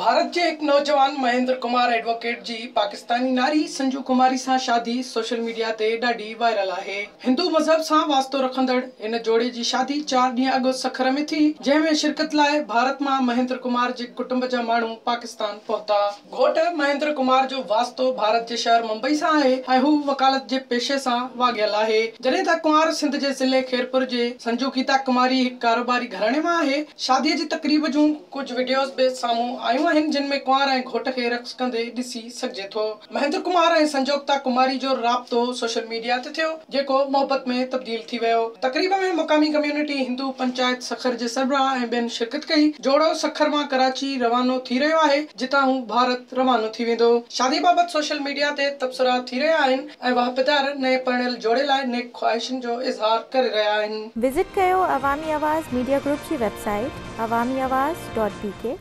ڀارت جي هڪ نوجوان مهيندر ڪمار ايڊووڪيٽ جي پاڪستاني ناري سنجو ڪماري سان شادي سوشل ميڊيا تي ڏاڍي وائرل آهي. هندو مذهب سان واسطو رکندڙ هن جوڙي جي شادي چار ڏينهن اڳ سکر ۾ ٿي، جنهن ۾ شرڪت لاء ڀارت مان مهيندر ڪمار جي ڪٽنب جا ماڻهو پاڪستان پهتا. گهوٽ مهيندر ڪمار جو واسطو ڀارت جي شهر ممبئي سان آهي ۽ هو وڪالت جي پيشي سان واڳيل آهي. جڏهن ته ڪنوار سنڌ جي ضلعي خيرپور جي سنجو گيتا ڪماري هڪ ڪاروباري گهراڻي مان آهي. شادي جي تقريب جون ڪجهه وڊيوز به سامهون آيون آهن جن ۾ ڪنوار ۽ گهوٽ کي رقص ڪندي ڏسي سگهجي ٿو. مهندر ڪمار ۽ سنجوگتا ڪماري جو رابطو سوشل ميڊيا تي ٿيو جيڪو محبت ۾ تبديل ٿي ويو. تقريب ۾ مقامي ڪميونٽي هندو پنچائت سکر جي سربراهه ۽ ٻين شرڪت ڪئي. جوڙو سکر مان ڪراچي روانو ٿي رهيو آهي جتان هو ڀارت روانو ٿي ويندو. شادي بابت سوشل ميڊيا تي تبصرا ٿي رهيا آهن ۽ واهپيدار نئين پرڻيل جوڙي لاء نيڪ خواهشن جو اظهار ڪري رهيا آهن. وزٽ ڪيو عوامي آواز ميڊيا گروپ جي website Awami Awaz dot B K.